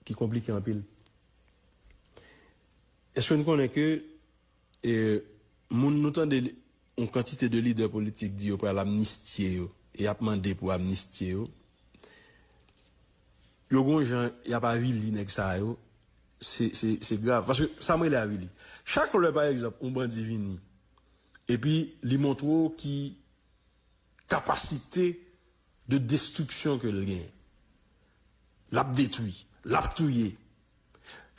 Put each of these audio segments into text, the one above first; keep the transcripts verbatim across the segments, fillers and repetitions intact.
ki konplike anpil. Èske n konnen ke, e, moun nou tande yon kantite de lidè politik di yo pral amnistye yo, e y ap mande pou amnistye yo, yo gon jan y ap avili nèg sa yo, se, se, se grav. Paske sa m rele avili. Chak lè, pa egzanp, yon bandi vini, epi li montre w ki kapasite de destriksyon ke l genyen. L ap detwi, l ap touye.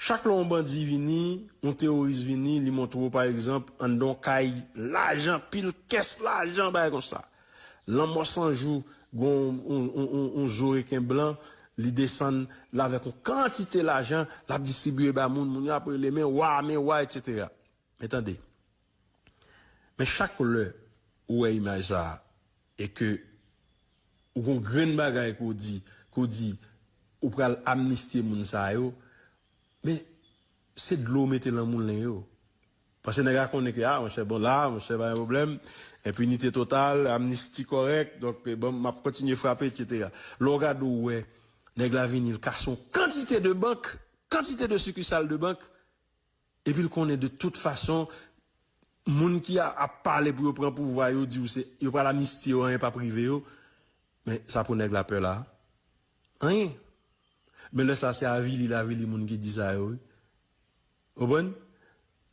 Chak lè yon bandi vini, yon teworis vini, li montre w, pa egzanp, anndan yon kay, lajan, pil kès lajan, bagay konsa. Lanmò Sanjou, gon yon, yon, yon, yon zo reken blan, li desann la avèk yon kantite lajan, l ap distribiye ba moun, moun yo ap rele, men wa, men wa, etsetera. Men tande, men chak lè ou wè imaj sa a, e ke ou gon grenn bagay ke w di, ke w di, ou pral amnistye moun sa yo, men se dlo w mete nan moulen yo. Paske nèg la konnen ke, a, monchè, bon, la, monchè, pa gen pwoblèm. Enpinite total, amnisti kòrèk, donk, bon, m ap kontinye frape, etsetera. Lè w gade, ou wè, nèg la vini, l kase yon kantite de bank, kantite de sikisal de bank, epi l konnen de tout fason, moun ki a, ap pale pou yo pran pouvwa, yo di w se, yo pral amnistye yo, anyen p ap rive yo. Men sa pou nèg la pè la? Anyen. Men lè sa se avili l avili moun ki di sa yo, wi. Ou konprann?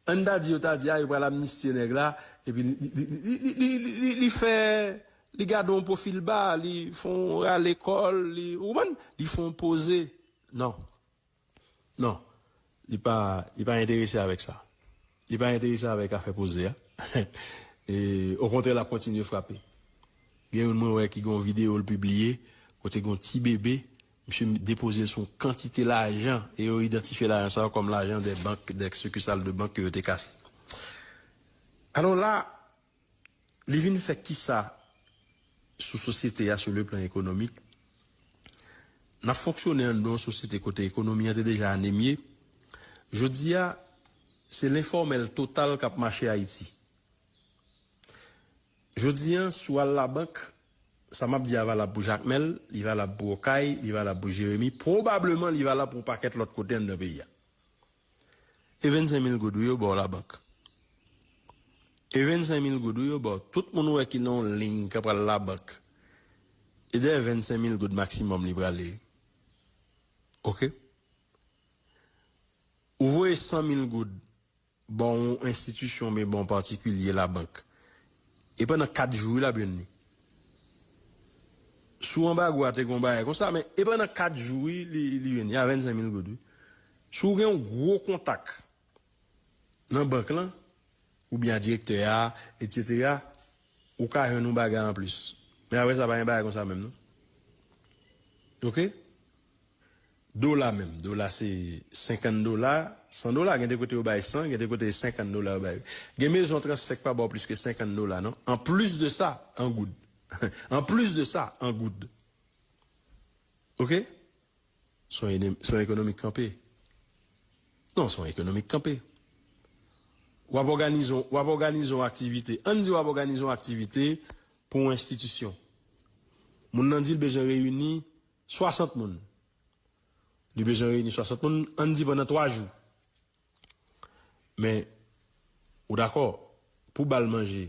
Ann ta di yo ta di, a, yo pral amnistye nèg la, epi li, li, li fè, li gade yon pwofil ba, li fè yon rale kò l, li, ou konprann? Li fè yon poze. Non. Non. Li pa, li pa enterese avèk sa. Li pa enterese avèk afè poze a. E, okontrè, l ap kontinye frape. Gen youn mwen wè ki gen yon videyo l pibliye, kote gen yon ti bebe, misye depoze l sou yon kantite lajan, e yo idantifye lajan sa yo kòm lajan de bank, de sikisal de bank ke yo te kase. Alò la, li vin fè kisa sou sosyete a, sou le plan ekonomik? N ap fonksyone anndan yon sosyete kote ekonomi an te deja anemye. Jodi a, se lenfòmèl total k ap mache Ayiti. Jodi a, si w al labank, sa m ap di a valab pou Jakmèl, li valab pou Okay, li valab pou Jeremi, pwobableman li valab pou yon pakèt lòt kote anndan peyi a. E vennsenk mil goud, wi, yo ba w labank. E vennsenk mil goud, wi, yo ba w. Tout moun ou wè ki nan yon liy k ap pral labank, e dèyè vennsenk mil goud maksimòm li prale. Oke? Ou voye san mil goud ba yon enstitisyon, men ba yon patikilye, labank. E pandan kat jou, wi, l ap jwenn li. Sou anbago a te gen yon bagay konsa, men e pandan kat jou, wi, li, li jwenn li a vennsenk mil goud, wi. Si w gen yon gwo kontak nan bank lan, oubyen a direktè a, etsetera, ou ka jwenn yon bagay anplis. Men apre sa, pa gen bagay konsa menm, non. Oke? Dola menm. Dola se senkant dola, san dola, gen de kote yo bay san, gen de kote se senkant dola yo bay. Gen mezon transfè k pa ba w plis ke senkant dola, non. An plis de sa, an goud. An plis de sa, an goud. Oke? Se yon ene-, se yon ekonomi k kanpe. Non, se yon ekonomi k kanpe. W ap òganize, w ap òganize yon aktivite. Ann di w ap òganize yon aktivite pou yon enstitisyon. Moun nan di l bezwen reyini swasant moun. Li bezwen reyini swasant moun, ann di pandan twa jou. Men, ou dakò, pou ba l manje,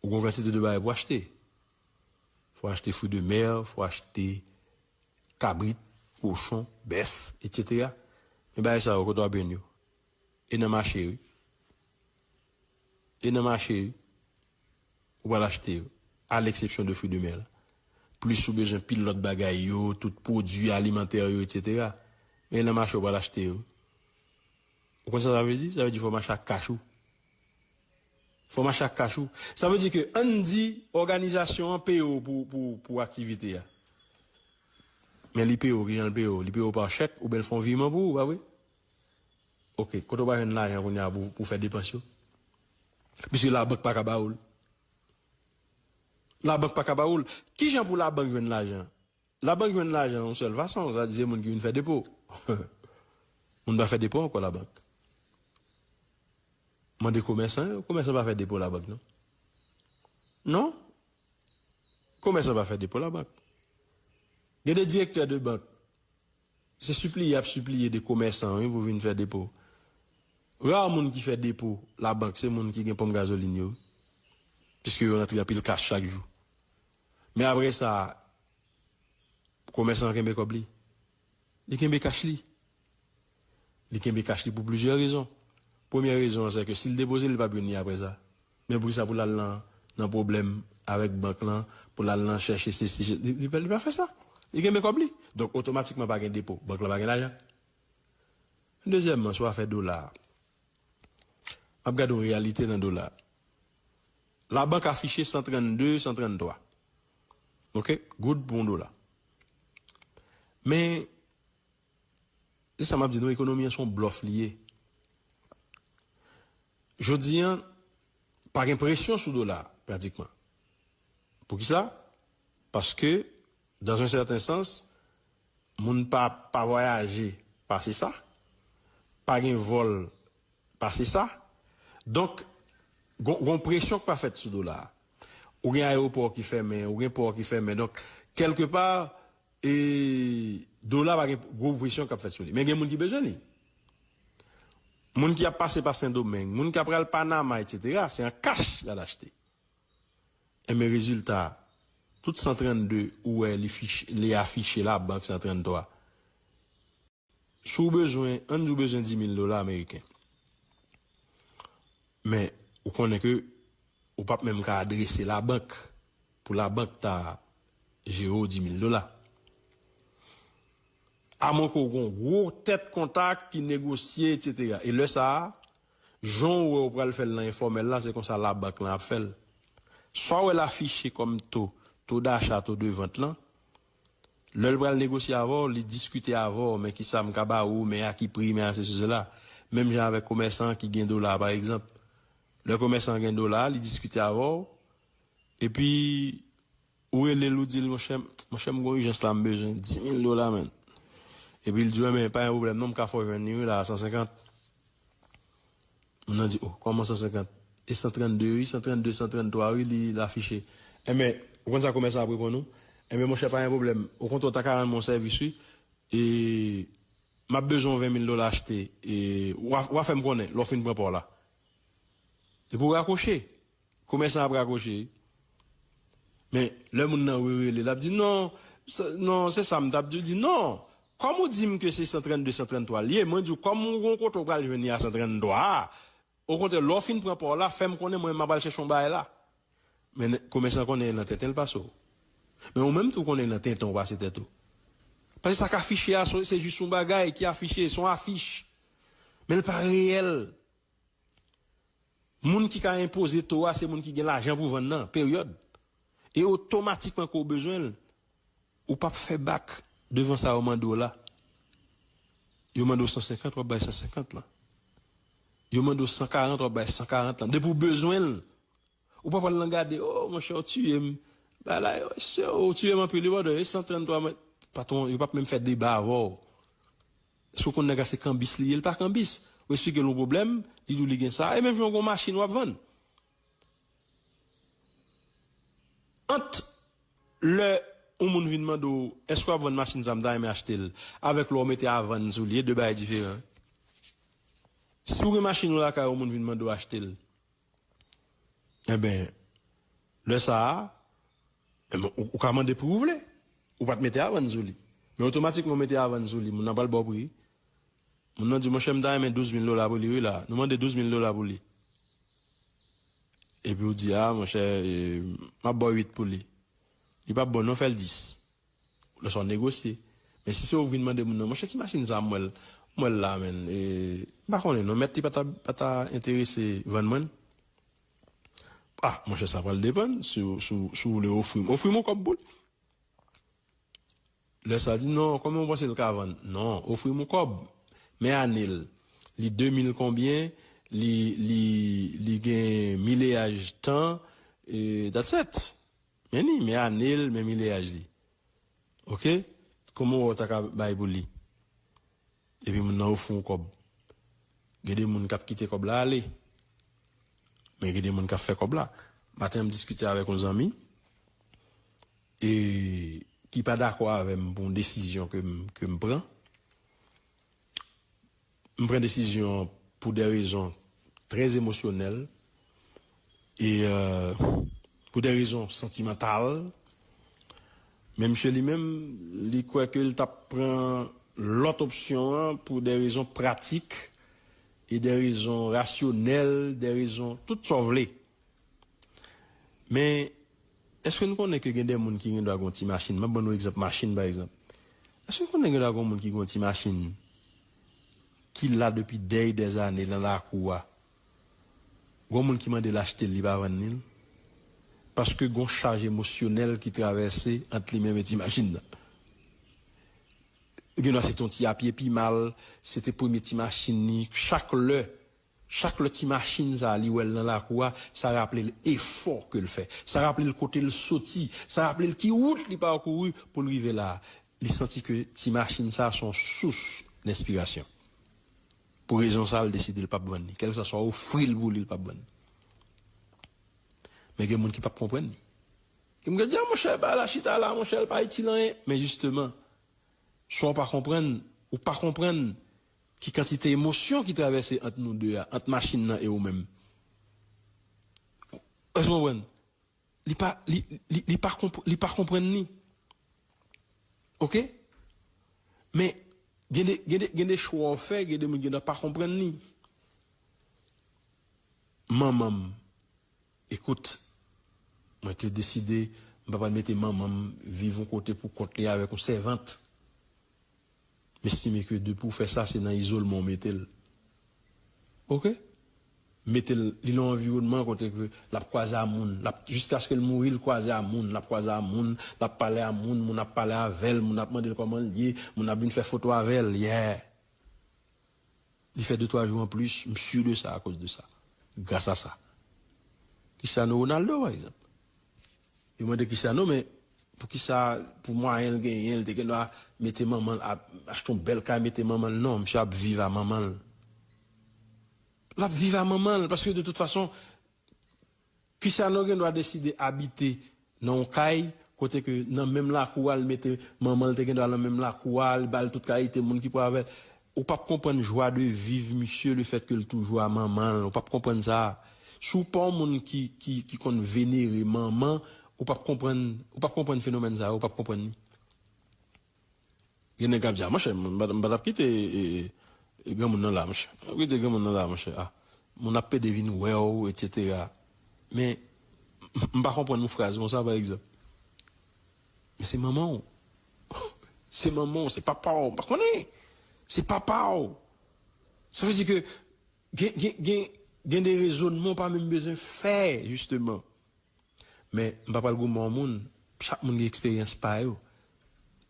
ou gon kantite de bagay pou achte. Fò achte fwi de mè, fò achte kabrit, kochon, bèf, etsetera. Men bagay sa yo, kote w ap jwenn yo? E nan mache, wi. E nan mache, wi. Ou pral achte yo. A leksepsyon de fwi de mè la. Plis ou bezwen pil lòt bagay yo, tout pwodui alimantè yo, etsetera. Men nan mache, ou pral achte yo. Ou konn sa sa vle di? Sa vle di fò w mache ak kach ou. Fò w mache ak kach ou. Sa vle di ke, ann di, òganizasyon an peye w pou, pou, pou aktivite a. Men li peye w, kijan l peye w? Li peye w pa chèk, oubyen l fè yon viman pou ou, pa vre? Oke, kote w pral jwenn lajan kounye a pou, pou fè depans yo? Piske labank pa ka ba ou l. Labank pa ka ba ou l. Kijan pou labank jwenn lajan? Labank jwenn lajan yon sèl fason, sa di se moun ki vin fè depo. Moun pa fè depo ankò labank. Mande komèsan yo, komèsan pa fè depo labank, non. Non. Komèsan pa fè depo labank. Gen de direktè de bank Se sipliye y ap sipliye de komèsan wi pou vin fè depo. Ra moun ki fè depo labank se moun ki gen ponp gazolin yo. Piske yo rantre anpil kach chak jou. Men apre sa, komèsan an kenbe kòb li. Li kenbe kach li. Li kenbe kach li pou plizyè rezon. Premyè rezon an se ke si l depoze l, li p ap jwenn li apre sa. Men poukisa pou l al nan, nan pwoblèm avèk bank lan, pou l al nan chèche sesi, li, li, pa- li pa fè sa. Li kenbe kòb li. Donk, otomatikman pa gen depo. Bank lan pa gen lajan. Dezyèmman, sou afè dola a, m ap gade yon reyalite nan dola a. Labank afiche san trannde, san tranntwa. Oke? Goud pou yon dola. Men, se sa m ap di nou, ekonomi an se yon blòf li ye. Jodi an, pa gen presyon sou dola a, pratikman. Poukisa? Paske, dans un certain sens, moun pa, pa vwayaje pase sa, pa gen vòl pase sa. Donk, gon, gon presyon k pa fèt sou dola a. Ou gen ayewopò ki fèmen, ou gen pò ki fèmen. Donk, kèlkepa, e, dola pa gen gwo presyon k ap fèt sou li. Men gen moun ki bezwen li. Moun ki ap pase pa Sendomeng, moun k ap pral Panama, etsetera, se an kach y al achte. Enben, rezilta, tout san trannde ou wè li, fich, li afiche labank san tranntwa. Si w bezwen, ann di w bezwen dis mil dola ameriken. Men, ou konnen ke ou p ap menm ka adrese labank pou labank ta jere w dis mil dola. Amwen ke w gen yon gwo tèt kontak ki negosye, etsetera. E lè sa a, jan w wè w pral fè l nan enfòmèl la, se konsa labank lan ap fè l. Sa w wè l afiche kòm to, to dacha, to de vant lan, lè l pral negosye avè w, li diskite avè w, men kisa m ka ba ou, men a ki pri, men a sesi, sela. Menm jan avèk komèsan an ki gen dola, pa egzanp. Lè komèsan an gen dola, li diskite avè w, epi ou rele l, ou di l, monchè, monchè, m gen yon ijans la, m bezwen dis mil dola, menn. Epi l di w, men, pa gen pwoblèm, non, m ka fè w jwenn li, wi, la, a san senkant. Moun nan di, o, kòman san senkant? E san trannde, wi, san trannde, san tranntwa, wi, li, l afiche. Enben, ou konn sa komèsan ap reponn ou? Enben, monchè, pa gen pwoblèm. Okontrè, w ta ka rann mwen yon sèvis, wi. E m ap bezwen yon ven mil dola achte. E w a, w a fè m konnen, lè w fin pran pa w la. Epi w rakwoche. Komèsan ap rakwoche. Men, lè moun nan rerele, l ap di, non, se, non, se sa m t ap di. L di, non, kòm ou di m ke se san trannde, san tranntwa l ye, mwen di w, kòm ou gen yon kote w pral jwenn li a san tranntwa a, okontrè, lè w fin pran pa w la, fè m konnen, mwen, m ap al chèche yon bagay la. Men, komèsan konnen l nan tenten l pase w. Men ou menm tou konnen l nan tenten w pase tèt ou. Paske sa k afiche a, se, se jis yon bagay ki afiche, se yon afich. Men l pa reyèl. Moun ki ka enpoze to a, se moun ki gen lajan pou vann nan, peryòd. E otomatikman ke w bezwen l, ou p ap fè bak devan sa yo mande w la. Yo mande w san senkant, w ap bay san senkant lan. Yo mande w san karant, w ap bay san karant lan. Depi w bezwen l, ou pa pral nan gade, o, monchè, w tiye m. Bagay la, yo, se, w tiye m anpil, wi, brother, e san tranntwa, mwen, patwon, yo p ap menm fè deba avè w. Èske w konn nèg la se kanbis li ye? Li pa kanbis. Ou eksplike l yon pwoblèm, li di w li gen sa. E menm jan w gen yon machin w ap vann. Ant lè yon moun vin mande w, èske w ap vann machin sa m ta renmen achte l, avèk lè w mete a vann sou li, e de bagay diferan. Si w gen machin ou lakay ou, yon moun vin mande w achte l, enben, lè sa a, enben, ou, ou ka mande pri w vle. Ou pa t mete a vann sou li. Men otomatikman w mete a vann sou li, moun nan pral ba w pri. Moun nan di, monchè, m ta renmen douz mil dola pou li, wi, la. Nou mande douz mil dola pou li. Epi w di, a, monchè, e, m ap ba w uit pou li. Li p ap bon, non, fè l dis. Lè sa w negosye. Men si se ou k vin mande moun nan, monchè, ti machin sa, m wè l, m wè l la, menn. E, m pa konnen, non, mèt li pa ta, pa ta enterese vann mwen l. A, monchè, sa pral depann si, si, si w vle ofri m. Ofri m yon kòb pou l. Lè sa di, non, konbyen w panse l ka vann? Non, ofri m yon kòb. Men ane l. Li de mil konbyen, li, li, li gen mileyaj tan, e, that's it. Men li, men ane l, men mileyaj li. Oke? Kòman w ta ka bay pou li? Epi moun nan ofri w kòb. Gen de moun k ap kite kòb la ale. Men gen de moun k ap fè kòb la. Maten, m diskite avèk yon zanmi, e, ki pa dakò avè m pou yon desizyon ke m, ke m pran. M pran desizyon an pou de rezon trè emosyonèl e euh, pou de rezon santimantal. Men misye li menm, li kwè ke l t ap pran lòt opsyon an pou de rezon pratik e de rezon rasyonèl, de rezon tout sa w vle. Men, èske n konnen ke gen de moun ki gen dwa gen yon ti machin? M ap ban nou egzanp machin, pa egzanp. Èske n konnen gen dwa gen yon moun ki gen yon ti machin ki la depi dèy dèzane nan lakou a? Gen moun ki mande l achte l, li pa vann li l. Paske gen yon chaj emosyonèl ki travèse ant li menm e ti machin nan. Gen dwa se te yon ti apye pi mal, se te premye ti machin li. Chak lè, chak lè ti machin sa a, li wè l nan lakou a, sa raple l efò ke l fè. Sa raple l kote l soti. Sa raple l ki wout li pakouri pou l rive la a. Li santi ke ti machin sa a se yon sous lenspirasyon. Pou rezon sa a, l deside l p ap vann li. Kèlkeswa sa w ofri l pou li, l p ap vann li. Men gen moun ki p ap konprann li. Gen moun ki di, "A, monchè, bagay la chita la, monchè, l pa itil anyen." Men jisteman, swa w pa konprann, ou pa konprann ki kantite emosyon ki travèse ant nou de a, ant machin nan e ou menm. Èske w konprann? Li pa, li, li, li pa, konp, li pa konprann li. Oke? Men, gen de, gen de, gen de chwa w fè, gen de moun gen dwa pa konprann li. Manman m, ekout, mwen te deside, m pa pral mete manman m viv yon kote pou kont li avèk yon sèvant. M estime ke depi w fè sa, se nan izolman w mete l. Oke? Mete l, li nan yon anviwònman kote ke l ap kwaze a moun, l ap, jiskaske l mouri, l kwaze a moun, l ap kwaze a moun, l ap pale a moun, moun ap pale avè l, moun ap mande l kòman l ye, moun ap vin fè foto avè l, yeah. Li fè de twa jou anplis, m si de sa akoz de sa. Gras a sa. Cristiano Ronaldo, pa egzanp. Yo mande Cristiano, men poukisa, pou mwayen l genyen, l te gen dwa mete manman l, ap, achte yon bèl kay, mete manman l? Non, misye ap viv a manman l. L ap viv a manman l, paske de tout fason, Cristiano gen dwa deside abite nan yon kay, kote ke nan menm lakou a, l mete manman l, te gen dwa nan menm lakou a, li ba l tout kalite moun ki pou avè l. Ou p ap konprann jwa de viv misye, lefètke l toujou a manman l. Ou p ap konprann sa. Si w pa yon moun ki, ki, ki konn venere manman, ou p ap konprann, ou p ap konprann fenomèn sa, ou p ap konprann li. Gen nèg k ap di, "A, monchè, m pa, m pa t ap kite e, e, e, granmoun nan la, monchè. M pa t ap kite granmoun nan la, monchè. A, moun ap pede vin wè w, etsetera." Men, m pa konprann yon fraz konsa, pa egzanp. Men se manman w. Se manman w, se papa w, m pa konnen. Se papa w. Sa vle di ke gen, gen, gen, gen de rezònman w pa menm bezwen fè, jisteman. Men, m pa pral goumen yon moun. Chak moun gen eksperyans pa yo.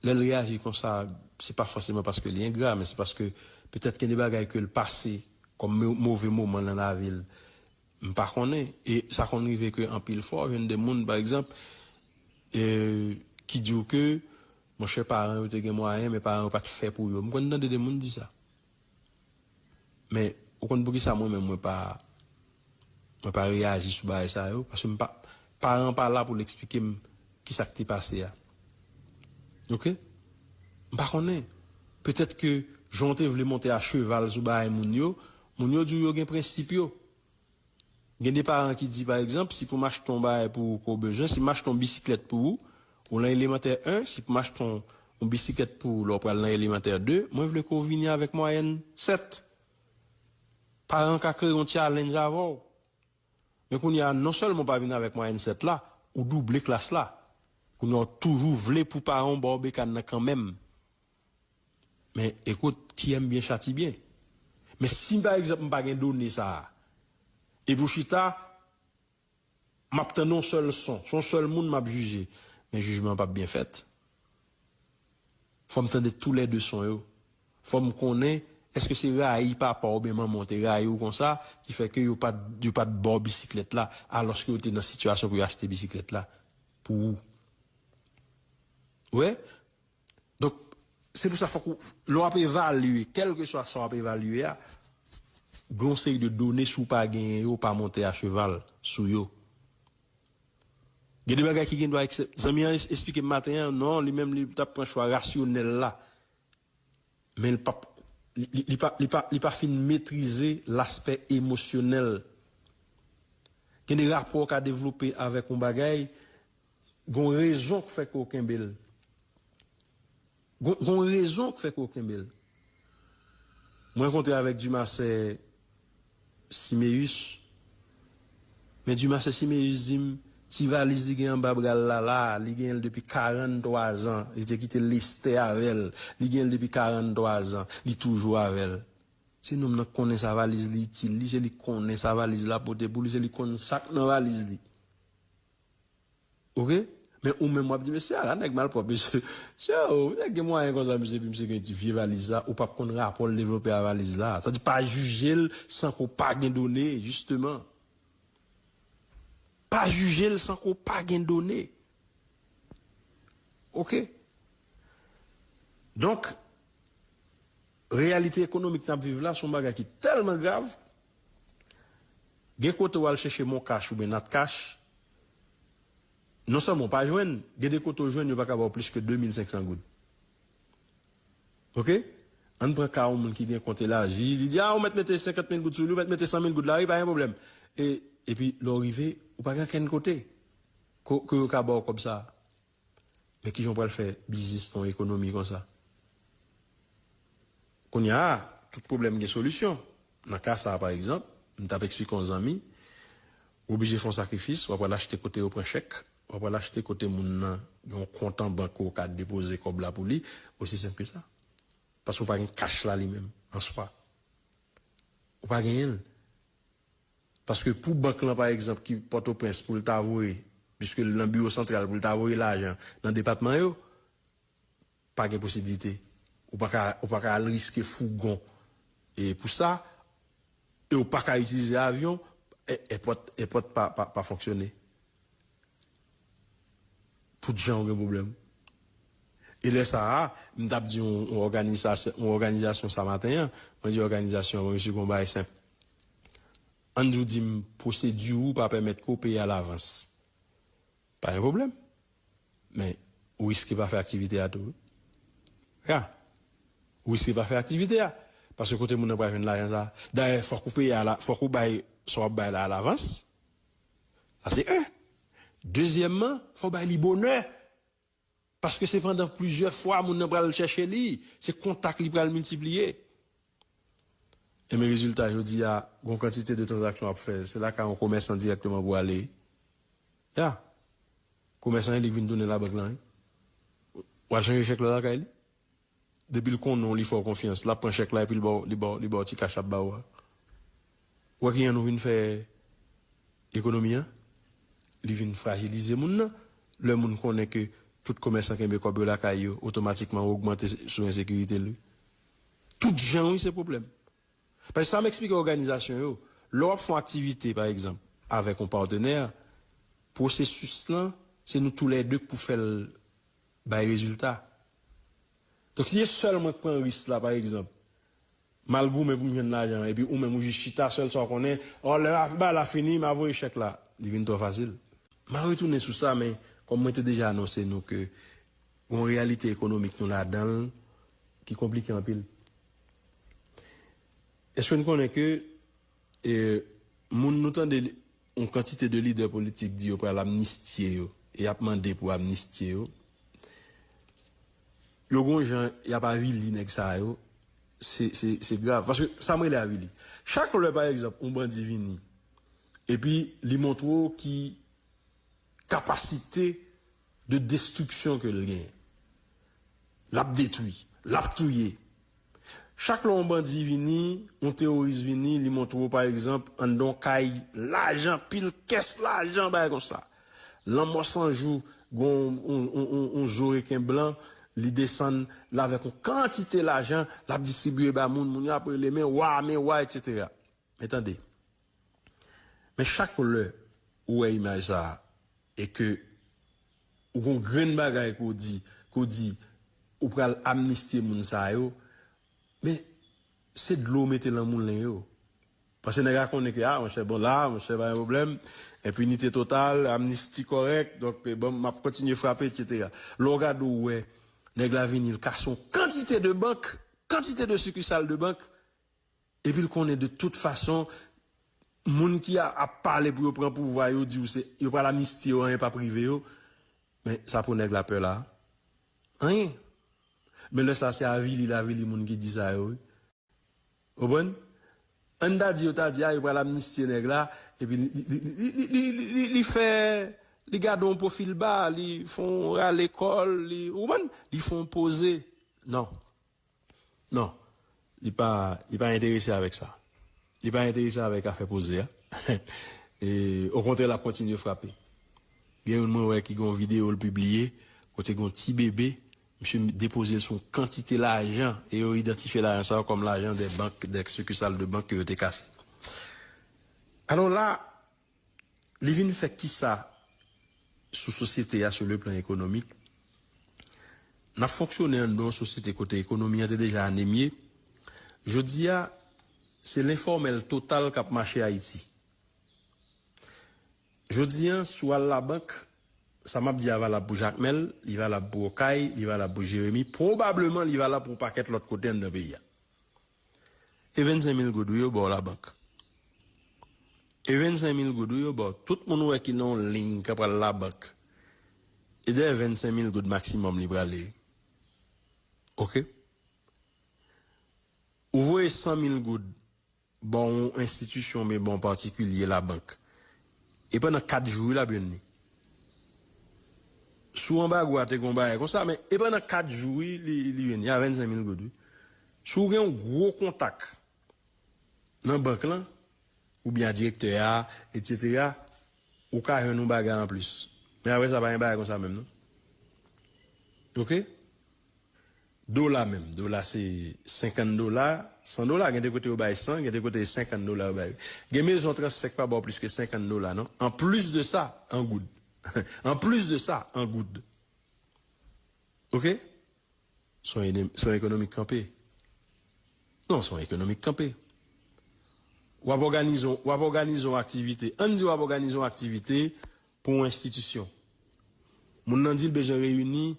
Lè l reyaji konsa, se pa fòseman paske li engra, men se paske petèt gen de bagay ke l pase kòm mo-, move moman nan lavi l. M pa konnen. E sa konn rive ke anpil fwa, w jwenn de moun, pa egzanp, e, ki di w ke, monchè, paran yo te gen mwayen, men paran yo pa t fè pou yo. M konn tande de moun di sa. Men, ou konn poukisa mwen menm mwen pa, mwen pa reyaji sou bagay sa yo? Paske m pa, paran pa la pou l eksplike m kisa k te pase a. Oke? M pa konnen. Petèt ke jan w te vle monte a cheval sou bagay moun yo, moun yo di w yo gen prensip yo. Gen de paran ki di, pa egzanp, si pou m achte yon bagay pou ou ke w bezwen, si m achte yon bisiklèt pou ou, ou nan elemantè en, si pou m achte yon, yon bisiklèt pou ou lè w pral nan elemantè de, mwen vle ke w vini avèk mwayèn sèt. Paran an ka kreye yon challenge avè w. Men kounye a, non sèlman w pa vin avèk mwayèn sèt la, ou double klas la. Kounye a, w toujou vle pou paran w ba w bekàn nan kanmenm. Men, écoute, qui aime bien châtie bien. Men si, pa egzanp, m pa gen done sa a, epi w chita, m ap tande yon sèl son, se yon sèl moun m ap jije, men jijman an p ap byen fèt. Fò m tande toulède son yo. Fò m konnen, èske se rayi papa w oubyen manman w te rayi w konsa, ki fè ke yo pa t, yo pa t ba w bisiklèt la, alòske yo te nan sitiyasyon pou yo achte bisiklèt la pou ou? Ou wè? Donk, se pou sa fòk ou, lè w ap evalye, kèlkeswa sa w ap evalye a, gen yon seri de done si w pa genyen yo, pa monte a cheval sou yo. Gen de bagay ki gen dwa eksè-, zanmi an es-, esplike m maten an, non, li menm li t ap pran chwa rasyonèl la. Men l p ap, li, li, li pa, li pa, li pa fin metrize laspè emosyonèl. Gen de rapò w ka devlope avèk yon bagay, gon rezon k fè ke w kenbe l. Gon, gon rezon k fè ke w kenbe l. Mwen rankontre avèk Dumarsais Siméus. Men Dumarsais Siméus di m, ti valiz li gen anba bra l la, la, li gen l depi karannntwa zan. Li te kite Lestè avè l. Li gen l depi karannntwa zan. Li toujou avè l. Se nonm nan k konnen sa valiz li itil li, se li k konnen sa valiz la pote pou li, se li k konn sa k nan valiz li. Oke? Men ou menm w ap di, "Mesye a la, nèg malpwòp, mesye." Mesye, o, nèg gen mwayen konsa, mesye, epi misye gen ti vye valiz la, ou p ap konn rapò l devlope a valiz la. Sa di, pa jije l san ke w pa gen done, jisteman. Pa jije l san ke w pa gen done. Oke? Donk, reyalite ekonomik n ap viv la, se yon bagay ki tèlman grav. Gen kote w al chèche Mon Cash oubyen Nat Cash, non sèlman w pa jwenn, gen de kote w jwenn, yo pa ka ba w plis ke de mil senk san goud. Oke? Ann pran ka yon moun ki gen kont elaji, li di, "A, ou mèt mete senkant mil goud sou li, ou mèt mete san mil goud la, wi, pa gen pwoblèm." E, epi, lè w rive, ou pa gen okenn kote ke, ke yo ka ba w kòb sa a. Men kijan w pral fè biznis nan yon ekonomi konsa? Kounye a, tout pwoblèm gen solisyon. Nan ka sa a, pa egzanp, m t ap eksplike yon zanmi, ou oblije fè yon sakrifis, w ap al achte kote yo pran chèk, w ap al achte kote moun nan gen yon kont an bank ou ka depoze kòb la pou li, osi senp ke sa. Paske w pa gen kach la li menm, an swa. Ou pa genyen l. Paske pou bank lan, pa egzanp, ki Pòtoprens pou l ta voye, piske l nan biwo santral pou l ta voye lajan nan depatman yo, pa gen posiblite. Ou pa ka, ou pa ka al riske fougon. E pou sa, e ou pa ka itilize avyon, e, èpòt, èpòt pa, pa, pa fonksyone. Tout jan ou gen pwoblèm. E lè sa a, m t ap di yon, yon òganizasyon, yon òganizasyon sa maten an, mwen di òganizasyon, mwen, mesye, gon bagay senp. Ann di w di m pwosedi ou pa pèmèt ke w peye alavans. Pa gen pwoblèm. Men, ou riske pa fè aktivite a tou, wi. Ya. Ou riske pa fè aktivite a. Paske kote moun nan pral jwenn lajan sa a? Dayè, fòk ou peye ala, fòk ou bay sa w ap bay la alavans. Sa se en. Dezyèmman, fò w bay li bonè. Paske se pandan plizyè fwa moun nan pral chèche li. Se kontak li pral miltipliye. Enben rezilta, jodi a, gon kantite de tranzaksyon ap fè. Se lakay yon komèsan dirèkteman pou ale. Ya. Komèsan an, li vin tounen labank lan, wi. W al chanje chèk la lakay li. Depi l konnen w, li fè w konfyans, l ap pran chèk la epi l ba w, li ba w, li ba w ti kach l ap ba w a. Ou wè kijan nou vin fè ekonomi an? Li vin frajilize moun nan. Lè moun konnen ke tout komèsan kenbe kòb yo lakay yo, otomatikman ou ogmante sou ensekirite l, wi. Tout jan, wi, se pwoblèm. Paske sa m eksplike òganizasyon yo, lè w ap fè yon aktivite, pa egzanp, avèk yon patnè, pwosesis lan, se nou toulède k pou fè l bay rezilta. Donk, si se sèl mwen k pran risk la, pa egzanp, m al goumen pou m jwenn lajan, epi ou menm ou jis chita, sèl sa w konnen, o, lè bagay la fini, m a voye chèk la. Li vin twò fasil. M a retounen sou sa, men kòm mwen te deja anonse nou ke gon reyalite ekonomik nou ladan l ki konplike anpil. Èske n konnen ke, e, moun nou tande yon kantite de lidè politik di yo pral amnistye yo, e y ap mande pou amnistye yo, yo gon jan y ap avili nèg sa yo, se, se, se grav. Paske sa m rele avili. Chak lè, pa egzanp, yon bandi vini, epi li montre w ki kapasite de destriksyon ke l genyen. L ap detwi, l ap touye. Chak lè yon bandi vini, yon teworis vini, li montre w, pa egzanp, anndan yon kay lajan, pil kès lajan, bagay konsa. Lanmò San Jou, gon yon, yon, yon, yon zo reken blan, li desann la avèk yon kantite lajan, l ap distribiye ba moun, moun yo ap rele, "Men wa, men wa," etsetera. Men tande, men chak lè ou wè imaj sa a, e ke ou gon grenn bagay ke w di, ke w di, ou pral amnistye moun sa yo, men se dlo w mete lan moulen yo. Paske nèg la konnen ke, a, monchè, bon, la, monchè, pa gen pwoblèm, enpinite total, amnisti kòrèk, donk, bon, m ap kontinye frape, etsetera. Lè w gade, ou wè, nèg la vini, l kase yon kantite de bank, kantite de sikisal de bank, epi l konnen de tout fason, moun ki a- ap pale pou yo pran pouvwa, yo di w se, yo pral amnistye yo, anyen p ap rive yo, men sa pou nèg la pè la. Anyen. Men lè sa se avili l avili moun ki di sa yo, wi. Ou konprann? Ann ta di yo ta di a, yo pral amnistye nèg la, epi li, li, li, li, li, li, li, li fè, li gade yon pwofil ba, li fè yon rale kò l, li, ou konprann? Li fè yon poze. Non. Non. Li pa, li pa enterese avèk sa. Li pa enterese avèk afè poze a. E, okontrè, l ap kontinye frape. Gen youn mwen wè ki gen yon videyo l pibliye, kote gen yon ti bebe, misye depoze l sou yon kantite lajan, e yo idantifye lajan sa yo kòm lajan de bank, de sikisal de bank ke yo te kase. Alò la, li vin fè kisa sou sosyete a, sou le plan ekonomik? N ap fonksyone anndan yon sosyete kote ekonomi an te deja anemye. Jodi a, se lenfòmèl total k ap mache Ayiti. Jodi a, si w al labank, sa m ap di a valab pou Jakmèl, li valab pou Okay, li valab pou Jeremi, pwobableman li valab pou yon pakèt lòt kote anndan peyi a. E vennsenk mil goud, wi, yo ba w labank. E vennsenk mil goud, wi, yo ba w. Tout moun ou wè ki nan yon liy k ap pral labank, e dèyè vennsenk mil goud maksimòm li prale. Oke? Ou voye san mil goud ba yon enstitisyon, oubyen ba yon patikilye, labank. E pandan kat jou, wi, l ap jwenn li. Sou anbago a te gen yon bagay konsa, men e pandan kat jou, wi, li, li jwenn li a vennsenk mil goud, wi. Si w gen yon gwo kontak nan bank lan, oubyen a direktè a, etsetera, ou ka jwenn yon bagay anplis. Men apre sa, pa gen bagay konsa menm, non. Oke? Dola menm. Dola se senkant dola, san dola. Gen de kote yo bay san, gen de kote se senkant dola yo bay. Gen mezon transfè k pa ba w plis ke senkant dola, non. Anplis de sa, an goud. Anplis de sa, an goud. Oke? Se yon ene- se yon ekonomi k kanpe. Non, se yon ekonomi k kanpe. W ap òganize, w ap òganize yon aktivite. Ann di w ap òganize yon aktivite pou yon enstitisyon. Moun nan di l bezwen reyini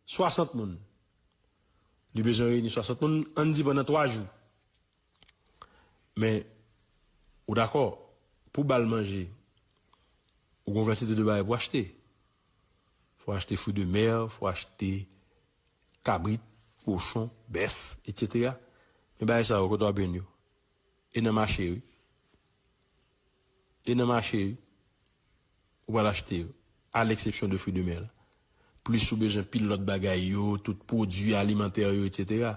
swasant moun. Li bezwen reyini swasant moun, ann di pandan twa jou. Men, ou dakò, pou ba l manje, ou gen yon kantite de bagay pou achte. Fò achte fwi de mè, fò achte kabrit, kochon, bèf, etsetera. Men bagay sa yo, kote w ap jwenn yo? E nan mache, wi. E nan mache, wi. Ou pral achte yo, a leksepsyon de fwi de mè la. Plis ou bezwen pil lòt bagay yo, tout pwodui alimantè yo, etsetera.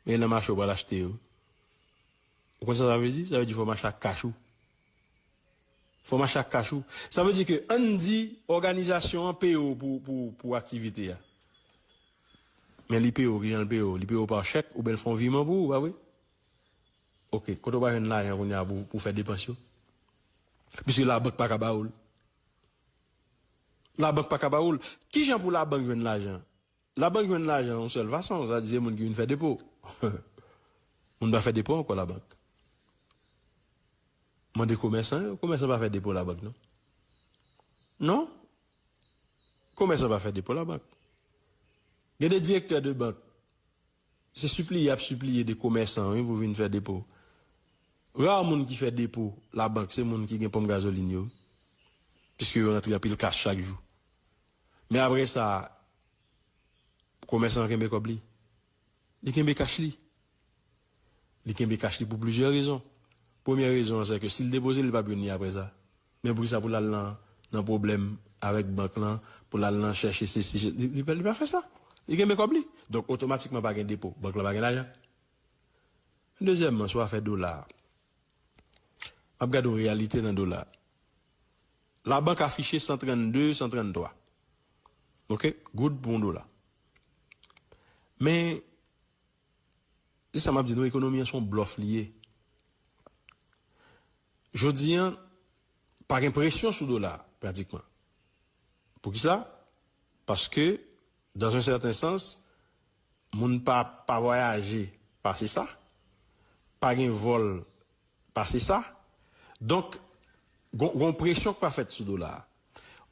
Men e nan mache ou pral achte yo. Ou konn sa sa vle di? Sa vle di fò w mache ak kach ou. Fò w mache ak kach ou. Sa vle di ke, ann di, òganizasyon an peye w pou, pou, pou aktivite a. Men li peye w, kijan l peye w? Li peye w pa chèk, oubyen l fè yon viman pou ou, pa vre? Oke, kote w pral jwenn lajan kounye a pou, pou fè depans yo? Piske labank pa ka ba ou l. Labank pa ka ba ou l. Kijan pou labank jwenn lajan? Labank jwenn lajan yon sèl fason, sa di se moun ki vin fè depo. Moun pa fè depo ankò labank. Mande komèsan yo, komèsan pa fè depo labank, non. Non? Komèsan pa fè depo labank. Gen de direktè de bank, se sipliye y ap sipliye de komèsan, wi, pou vin fè depo. Ra moun ki fè depo labank, se moun ki gen ponp gazolin yo. Piske yo rantre anpil kach chak jou. Men apre sa, komèsan an kenbe kòb li. Li kenbe kach li. Li kenbe kach li pou plizyè rezon. Premyè rezon an, se ke si l depoze l, li p ap jwenn li apre sa. Men poukisa pou l al nan, nan pwoblèm avèk bank lan, pou l al nan chèche sesi, li, li, pa- li pa fè sa. Li kenbe kòb li. Donk, otomatikman, pa gen depo. Bank lan pa gen lajan. Dezyèmman, sou afè dola a, m ap gade yon reyalite nan dola a. Labank afiche san trannde, san tranntwa. Oke? Goud pou yon dola. Men, se sa m ap di nou, ekonomi an se yon blòf li ye. Jodi an, pa gen presyon sou dola a, pratikman. Poukisa? Paske, dans un certain sens, moun pa, pa vwayaje pase sa, pa gen vòl pase sa. Donk, gon, gon presyon k pa fèt sou dola a.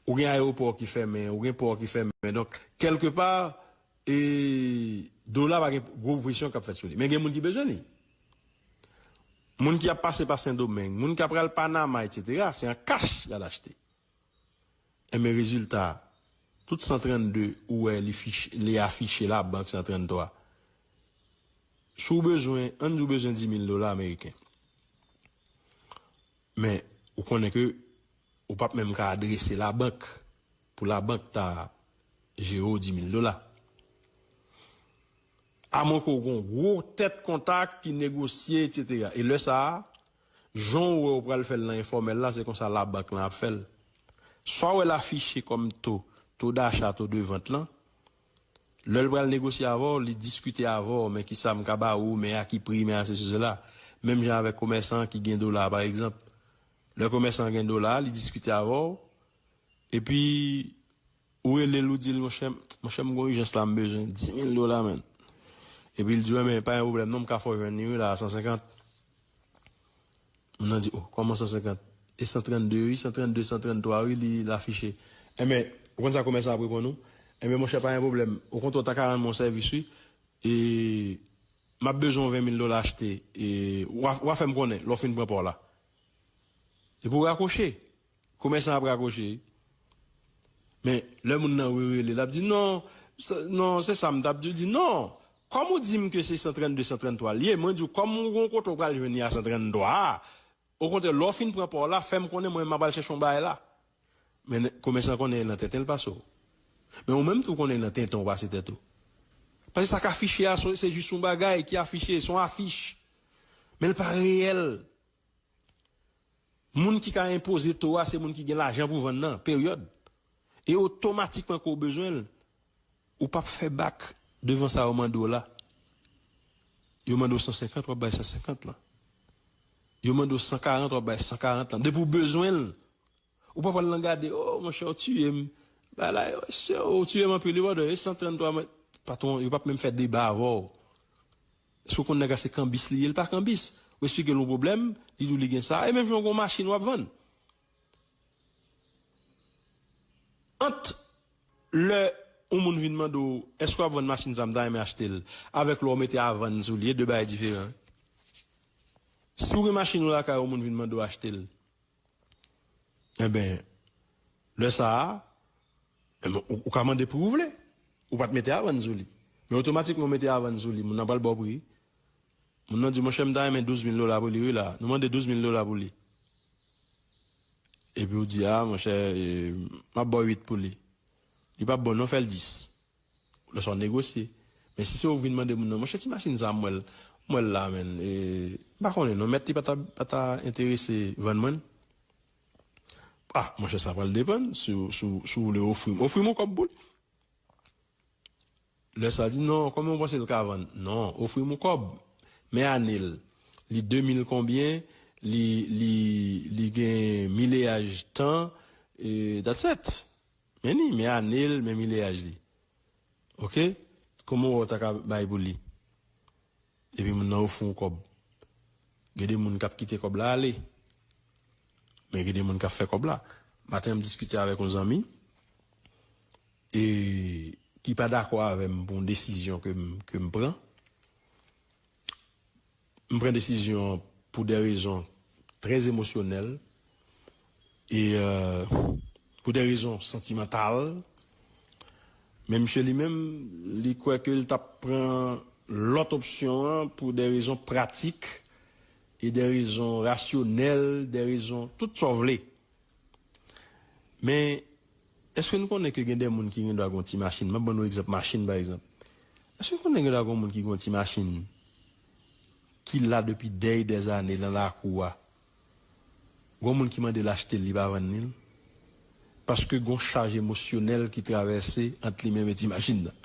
Ou gen ayewopò ki fèmen, ou gen pò ki fèmen. Donk, kèlkepa, e dola pa gen gwo presyon k ap fèt sou li. Men gen moun ki bezwen li. Moun ki ap pase pa Sendomeng, moun k ap pral Panama, etsetera, se an kach y al achte. Enben, rezilta, tout san trannde ou wè li, fich, li afiche labank san tranntwa. Si w bezwen, ann di w bezwen dis mil dola ameriken. Men, ou konnen ke ou p ap menm ka adrese labank pou labank ta jere w dis mil dola. Amwenke w gen yon gwo tèt kontak ki negosye, etsetera. E lè sa a, jan w wè w pral fè l nan enfòmèl la, se konsa labank lan ap fè l. Swa w wè l afiche kòm to, to dacha, to de vant lan. Lè l pral negosye avè w, li diskite avè w, men kisa m ka ba ou, men a ki pri, men a sesi, sela. Menm jan avèk komèsan ki gen dola, pa egzanp. Lè komèsan an gen dola, li diskite avè w, epi ou rele l, ou di l, monchè, monchè, m gen yon ijans la, m bezwen dis mil dola, menn. Epi l di w, men pa gen pwoblèm, non, m ka fè w jwenn li, wi, la, a san senkant. Moun nan di, oh, kòman san senkant? E san trannde, wi, san trannde, san tranntwa, wi, li, l afiche. Enben, ou konn sa komèsan ap reponn ou? Enben, monchè, pa gen pwoblèm. Okontrè, w ta ka rann mwen yon sèvis, wi. E m ap bezwen yon ven mil dola achte. E w a, w a fè m konnen, lè w fin pran pa w la. Epi w rakwoche. Komèsan ap rakwoche. Men, lè moun nan rerele, l ap di, non, se, non, se sa m t ap di, di, non. Kòm ou di m ke se san trannde, san tranntwa l ye, mwen di w, kòm ou gen yon kote w pral jwenn li a san tranntwa a, okontrè, lè w fin pran pa w la, fè m konnen, mwen, m a pral chèche yon bagay la. Men, komèsan konnen l nan tenten l pase w. Men ou menm tou konnen l nan tenten w pase tèt ou. Paske sa k afiche a, se, se jis yon bagay ki afiche, se yon afich. Men l pa reyèl. Moun ki ka enpoze to a, se moun ki gen lajan pou vann nan, peryòd. E otomatikman ke w bezwen l, ou p ap fè bak devan sa yo mande w la. Yo mande w san senkant, w ap bay san senkant lan. Yo mande w san karant, w ap bay san karant lan. Depi w bezwen l, ou pa pral nan gade, oh, monchè, w tiye m. Bagay la, oh, sè, w tiye m anpil, wi, brother, e san tranntwa, mwen, patwon, yo p ap menm fè deba avè w. Èske w konn nèg la se kanbis li ye? Li pa kanbis. Ou eksplike l yon pwoblèm, li di w li gen sa. E menm jan w gen yon machin w ap vann. Ant lè yon moun vin mande w, èske w ap vann machin sa, m ta renmen achte l, avèk lè w mete a vann sou li, e de bagay diferan. Si w gen machin ou lakay ou, yon moun vin mande w achte l, enben, lè sa a, enben, ou, ou ka mande pri w vle. Ou pa t mete a vann sou li. Men otomatikman ou mete a vann sou li, moun nan pral ba w pri. Moun nan di, monchè, m ta renmen douz mil dola pou li, wi, la. Nou mande douz mil dola pou li. Epi w di, a, monchè, e, m ap ba w uit pou li. Li p ap bon, non, fè l dis. Lè sa w negosye. Men si se ou k vin mande moun nan, monchè, ti machin sa, m wè l, m wè l la, menn. E, m pa konnen, non, mèt li pa ta, pa ta enterese vann mwen l. A, monchè, sa pral depann. Si, w- si, w- si w vle ofri m, ofri m yon kòb pou l. Lè sa di, non, konbyen w panse l ka vann? Non, ofri m yon kòb. Men ane l. Li de mil konbyen, li, li, li gen mileyaj tan, e that's it. Men ni, men ane l, men mileyaj li. Oke? Kòman w ta ka bay pou li? Epi moun nan ofri w kòb. Gen de moun k ap kite kòb la ale. Men gen de moun k ap fè kòb la. Maten an, m diskite avèk yon zanmi e ki pa dakò avè m pou yon desizyon ke m, ke m pran. M pran desizyon an pou de rezon trè emosyonèl e, euh, pou de rezon santimantal. Men misye li menm, li kwè ke l t ap pran lòt opsyon an pou de rezon pratik e de rezon rasyonèl, de rezon tout sa w vle. Men, èske nou konnen ke gen de moun ki gen dwa gen yon ti machin? M ap ban nou egzanp machin, pa egzanp. Èske nou konnen gen dwa gen yon moun ki gen yon ti machin ki la depi dèy dèzane nan lakou a? Gen moun ki mande l achte l, li pa vann li l. Paske gen yon chaj emosyonèl ki travèse ant li menm e ti machin nan.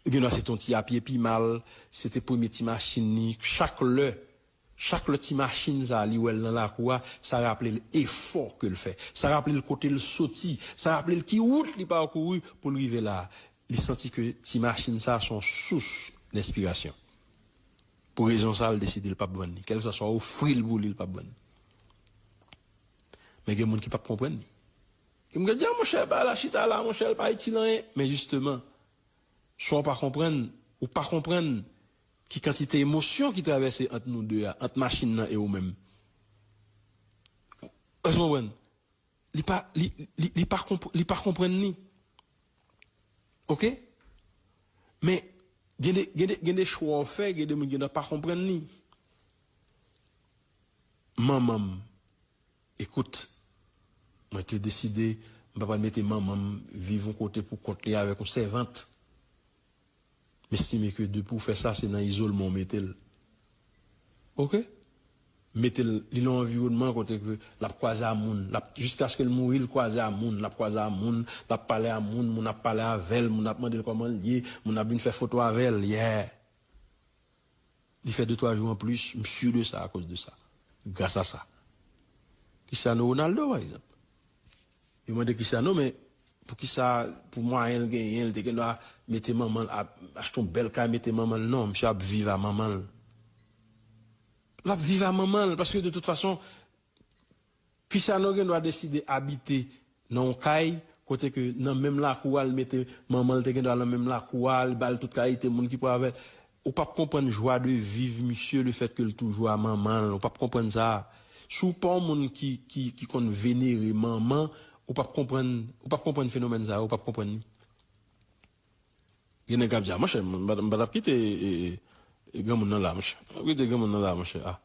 Gen dwa se te yon ti apye pi mal, se te premye ti machin li. Chak lè, chak lè ti machin sa a, li wè l nan lakou a, sa raple l efò ke l fè. Sa raple l kote l soti. Sa raple l ki wout li pakouri pou l rive la a. Li santi ke ti machin sa a se yon sous lenspirasyon. Pou rezon sa a, l deside l p ap vann li. Kèlkeswa sa w ofri l pou li, l p ap vann li. Men gen moun ki p ap konprann li. Ki m gen di, a, monchè, bagay la chita la, monchè, l pa itil anyen. Men jisteman, Swa w pa konprann, ou pa konprann ki kantite emosyon ki travèse ant nou de a, ant machin nan e ou menm. Èske w konprann? Li pa, li, li, li pa, konp, li pa konprann li. Oke? Men, gen de, gen de, gen de chwa w fè, gen de moun gen dwa pa konprann li. Manman m, ekout, mwen te deside, m pa pral mete manman m viv yon kote pou kont li avèk yon sèvant. M estime ke depi w fè sa, se nan izolman w mete l. Oke? Mete l, li nan yon anviwònman kote ke l ap kwaze a moun, l ap, jiskaske l mouri, l kwaze a moun, l ap kwaze a moun, l ap pale a moun, moun ap pale avè l, moun ap mande l kòman l ye, moun ap vin fè foto avè l, yeah. Li fè de twa jou anplis, m si de sa, akoz de sa. Gras a sa. Cristiano Ronaldo, pa egzanp. Yo mande Cristiano, men poukisa, pou mwayen l genyen, l te gen dwa mete manman l, a, achte yon bèl kay, mete manman l? Non, misye ap viv a manman l. L ap viv a manman l, paske de tout fason, Cristiano gen dwa deside abite nan yon kay, kote ke nan menm lakou a, l mete manman l, te gen dwa nan menm lakou a, li ba l tout kalite moun ki pou avè l. Ou p ap konprann jwa de viv misye, le fèt ke l toujou a manman l. Ou p ap konprann sa. Si w pa yon moun ki, ki, ki konn venere manman, ou p ap konprann, ou p ap konprann fenomèn sa yo, ou p ap konprann li. Gen nèg k ap di, "A, monchè, m pa, m pa t ap kite, e, e, e, granmoun nan la, monchè. M pa t ap kite granmoun nan la, monchè. A,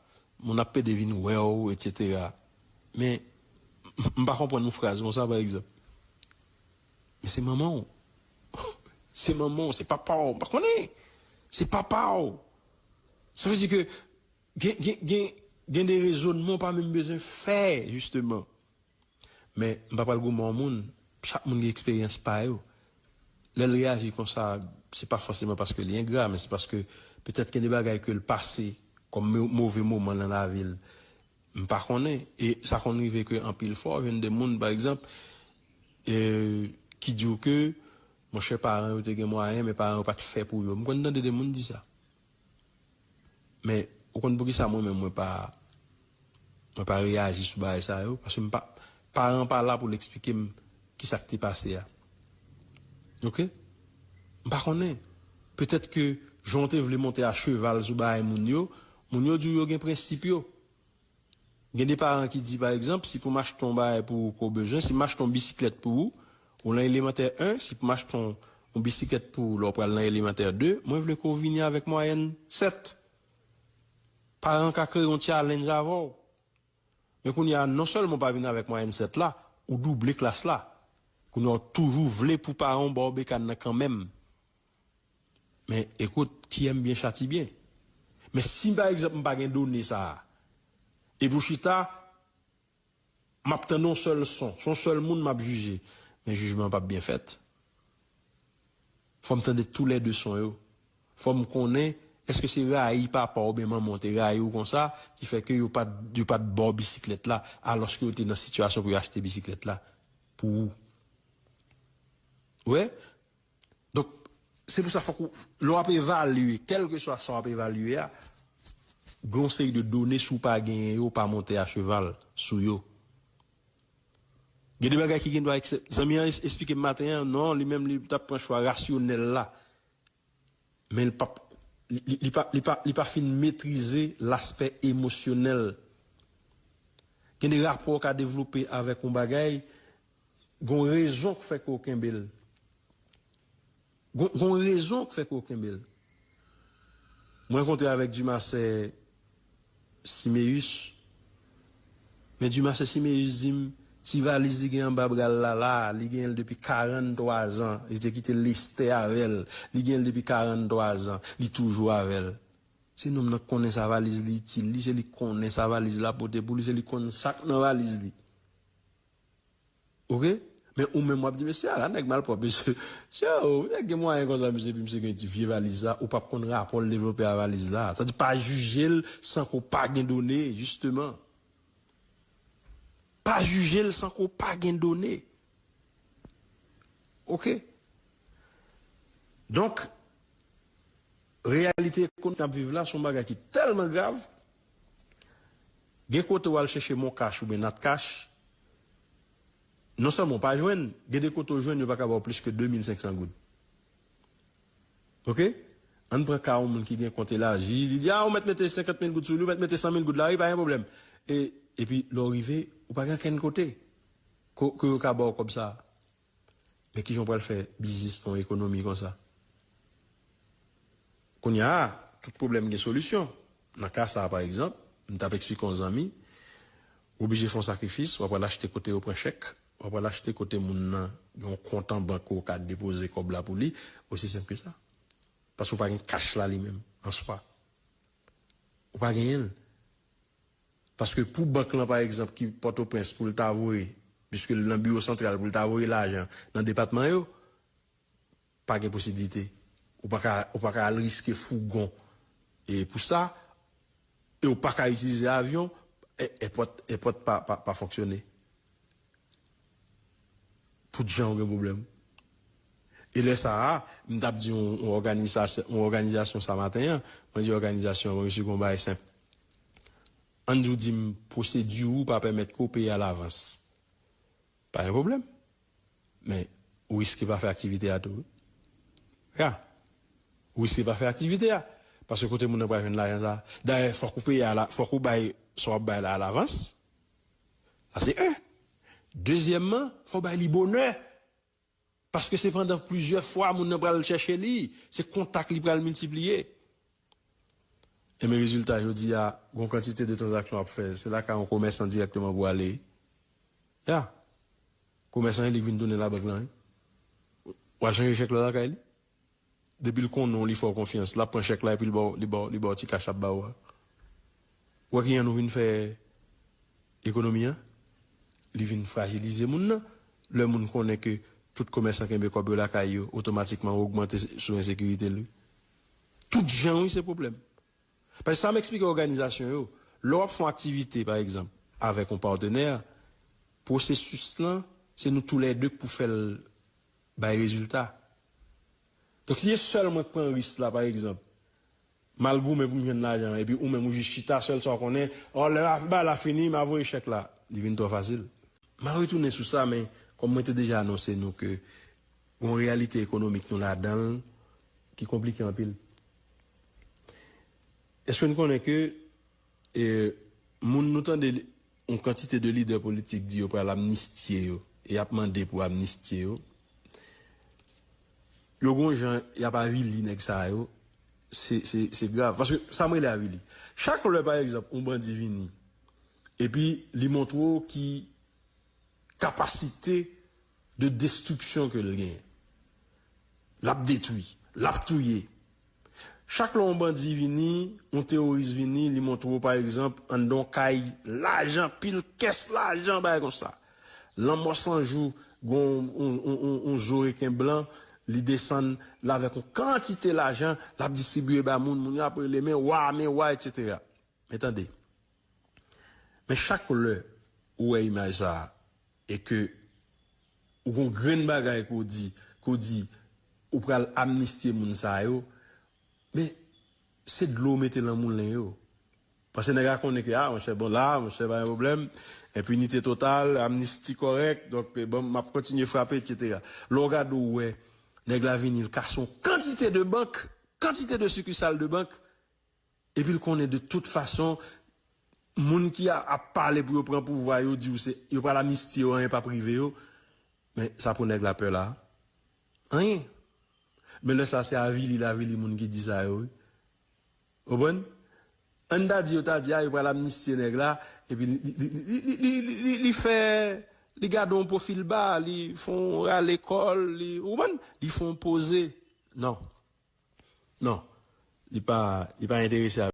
moun ap pede vin wè w, etsetera." Men, m pa konprann yon fraz konsa, pa egzanp. Men se manman w. Se manman w, se papa w. M pa konnen. Se papa w. Sa vle di ke gen, gen, gen, gen de rezònman w pa menm bezwen fè, jisteman. Men, m pa pral goumen yon moun. Chak moun gen eksperyans pa yo. Lè l reyaji konsa, se pa fòseman paske li engra, men se paske petèt gen de bagay ke l pase kòm mo-, move moman nan lavi l. M pa konnen. E sa konn rive ke anpil fwa, w jwenn de moun, pa egzanp, e, ki di w ke, monchè, paran yo te gen mwayen, men paran yo pa t fè pou yo. M konn tande de moun di sa. Men, ou konn poukisa mwen menm mwen pa, mwen pa reyaji sou bagay sa yo? Paske m pa, paran pa la pou l eksplike m kisa k te pase a. Oke? M pa konnen. Petèt ke jan w te vle monte a cheval sou bagay moun yo, moun yo di w yo gen prensip yo. Gen de paran ki di, pa egzanp, si pou m achte yon bagay pou ou ke w bezwen, si m achte yon bisiklèt pou ou, ou nan elemantè en, si pou m achte yon, yon bisiklèt pou ou, lè w pral nan elemantè de, mwen vle ke w vini avèk mwayèn sèt. Paran ka kreye yon challenge avè w. Men kounye a, non sèlman w pa vin avèk mwayèn sèt la, ou double klas la. Kounye a, w toujou vle pou paran w ba w bekàn nan kanmenm. Men, écoute, qui aime bien châtie bien. Men si, pa egzanp, m pa gen done sa a, epi w chita, m ap tande yon sèl son, se yon sèl moun m ap jije, men jijman an p ap byen fèt. Fò m tande toulède son yo. Fò m konnen, èske se rayi papa w oubyen manman w te rayi w konsa, ki fè ke yo pa t, yo pa t ba w bisiklèt la, alòske yo te nan sitiyasyon pou yo achte bisiklèt la pou ou. Ou wè? Donk, se pou sa fòk ou, lè w ap evalye, kèlkeswa sa w ap evalye a, gen yon seri de done, si w pa genyen yo, w pa monte a cheval sou yo. Gen de bagay ki gen dwa eksep-, zanmi an es-, esplike m maten an, non, li menm li t ap pran chwa rasyonèl la. Men li p ap, li, li, li pa, li pa, li pa fin metrize laspè emosyonèl. Gen de rapò w ka devlope avèk yon bagay, gen yon rezon k fè ke w kenbe l. Gon, gon rezon k fè ke w kenbe l. Mwen rankontre avèk Dumarsais Siméus. Men Dumarsais Siméus di m, ti valiz li gen anba bra l la, la, li genyen l depi karannntwa zan. Li te kite Lestè avè l. Li genyen l depi karannntwa zan. Li toujou avè l. Se nonm nan k konnen sa valiz li itil li, se li k konnen sa valiz la pote pou li, se li k konn sa k nan valiz li. Oke? Men ou menm w ap di, "Mesye, ala nèg malpwòp, mesye." Mesye, o, nèg gen mwayen konsa, mesye, epi misye gen ti vye valiz la, ou p ap konn rapò l devlope a valiz la. Sa di, pa jije l san ke w pa gen done, jisteman. Pa jije l san ke w pa gen done. Oke? Donk, reyalite ekonomik n ap viv la, se yon bagay ki tèlman grav, gen kote w al chèche Moncash oubyen Natcash, non sèlman w pa jwenn, gen de kote w jwenn, yo pa ka ba w plis ke de mil senk san goud. Ok? Ann pran ka yon moun ki gen kont elaji, li di, a, ou mèt mete senkant mil goud sou li, ou mèt mete san mil goud la, wi, pa gen pwoblèm. E, epi, lè w rive, ou pa gen kenn kote ko, ke yo ka ba w kòb sa a. Men kijan w pral fè biznis nan yon ekonomi konsa? Kounye a, tout pwoblèm gen solisyon. Nan ka sa a, pa egzanp, m t ap eksplike yon zanmi, ou oblije fè yon sakrifis, w ap pral achte kote yo pran chèk, w ap pral achte kote moun nan gen yon kont an bank ou ka depoze kòb la pou li, osi senp ke sa. Paske w pa gen kach la li menm, an swa. Ou pa genyen l. Paske pou bank lan, pa egzanp, ki Pòtoprens, pou l ta voye, piske l nan biwo santral, pou l ta voye lajan nan depatman yo, pa gen posiblite. Ou pa ka, ou pa ka al riske fougon. E pou sa, e ou pa ka itilize avyon, e, èpòt, èpòt pa, pa, pa fonksyone. Tout jan ou gen pwoblèm. E lè sa a, m t ap di yon, yon òganizasyon, yon òganizasyon sa maten an, mwen di òganizasyon, bon, mesye, gon bagay senp. Ann di w di m pwosedi ou pa pèmèt ke w peye alavans. Pa gen pwoblèm. Men, ou riske pa fè aktivite a tou, wi. Ya. Ou riske pa fè aktivite a. Paske kote moun nan pral jwenn lajan sa a? Dayè, fòk ou peye ala, fòk ou bay sa w ap bay la alavans. Sa se en. Dezyèmman, fò w bay li bonè. Paske se pandan plizyè fwa moun nan pral chèche li. Se kontak li pral miltipliye. Enben rezilta, jodi a, gon kantite de tranzaksyon w ap fè. Se lakay yon komèsan dirèkteman pou ale. Ya. Komèsan an li k vin tounen labank lan, wi. W al chanje chèk la lakay li. Depi l konnen w, li fè w konfyans, l ap pran chèk la epi li ba w, li ba w, li ba w ti kach l ap ba w a. Ou wè kijan nou vin fè ekonomi an? Li vin frajilize moun nan. Lè moun konnen ke tout komèsan kenbe kòb yo lakay yo, otomatikman ou ogmante sou ensekirite l, wi. Tout jan, wi, se pwoblèm. Paske sa m eksplike òganizasyon yo, lè w ap fè yon aktivite, pa egzanp, avèk yon patnè, pwosesis lan, se nou toulède k pou fè l bay rezilta. Donk, si se sèl mwen k pran risk la, pa egzanp, m al goumen pou m jwenn lajan an, epi ou menm ou jis chita, sèl sa w konnen, o, lè bagay la fini, m a voye chèk la. Li vin twò fasil. M a retounen sou sa, men kòm mwen te deja anonse nou ke gon reyalite ekonomik nou ladan l ki konplike anpil. Èske n konnen ke, e, moun nou tande yon kantite de lidè politik di yo pral amnistye yo, e y ap mande pou amnistye yo, yo gon jan y ap avili nèg sa yo, se, se, se grav. Paske sa m rele avili. Chak lè, pa egzanp, yon bandi vini, epi li montre w ki kapasite de destriksyon ke l genyen. L ap detwi, l ap touye. Chak lè yon bandi vini, yon teworis vini, li montre w, pa egzanp, anndan yon kay, lajan, pil kès lajan, bagay konsa. Lanmò San Jou, gon yon, yon, yon, yon zo reken blan, li desann la avèk yon kantite lajan, l ap distribiye ba moun, moun yo ap rele men wa, men wa, etsetera. Men tande. Men chak lè ou wè imaj sa a, e ke ou gon grenn bagay ke w di, ke w di, ou pral amnistye moun sa yo, men se dlo w mete lan moulen yo. Paske nèg la konnen ke, a, monchè, bon, la, monchè, pa gen pwoblèm. Enpinite total, amnisti kòrèk, donk, bon, m ap kontinye frape, etsetera. Lè w gade, ou wè, nèg la vini, l kase yon kantite de bank, kantite de sikisal de bank, epi l konnen de tout fason, moun ki a, ap pale pou yo pran pouvwa, yo di w se, yo pral amnistye yo, anyen p ap rive yo. Men sa pou nèg la pè la? Anyen. Men lè sa se avili l avili moun ki di sa yo, wi. Ou konprann? Ann ta di yo ta di, a, yo pral amnistye nèg la, epi li, li, li fè, li gade yon pwofil ba, li fè yon rale kò l, li, ou konprann? Li fè yon poze. Non. Non. Li pa, li pa enterese avèk